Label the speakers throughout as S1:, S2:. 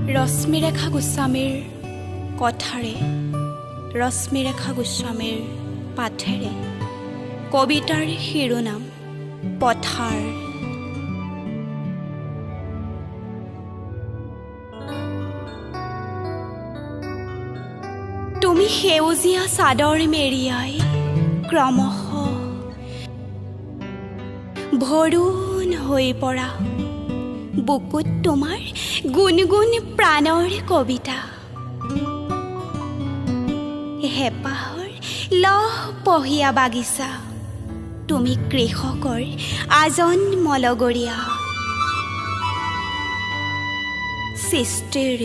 S1: ৰশ্মিৰেখা গোস্বামীৰ কথাৰে, ৰশ্মিৰেখা গোস্বামীৰ পাঠেৰে কবিতাৰ শিৰোনাম পথাৰ। তুমি সেউজীয়া চাদৰ মেৰিয়াই ক্ৰমশ ভৰুণ হৈ পৰা, বুকুত তোমাৰ গুণগুণ প্ৰাণৰ কবিতা। হেঁপাহৰ লহপহীয়া বাগিচা, তুমি কৃষকৰ আজন্ম লগৰীয়া। সৃষ্টিৰ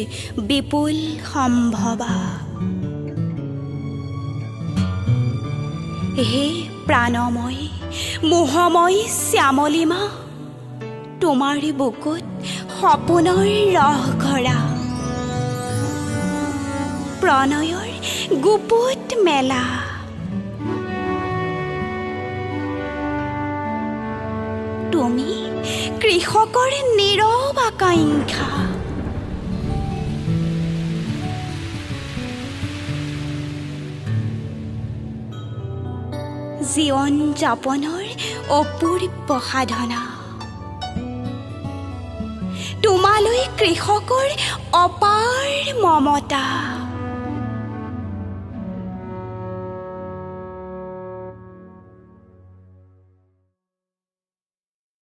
S1: বিপুল সম্ভৱা। হে প্ৰাণময় মোহময় শ্যামলিমা, তোমাৰ বুকুত সপোনৰ ৰস ঘৰা, প্ৰণয়ৰ গুপুত মেলা। তুমি কৃষকৰ নীৰৱ আকাংক্ষা। জীৱন যাপনৰ অপূৰ্ব সাধনা। তোমালৈ কৃষকৰ অপাৰ মমতা।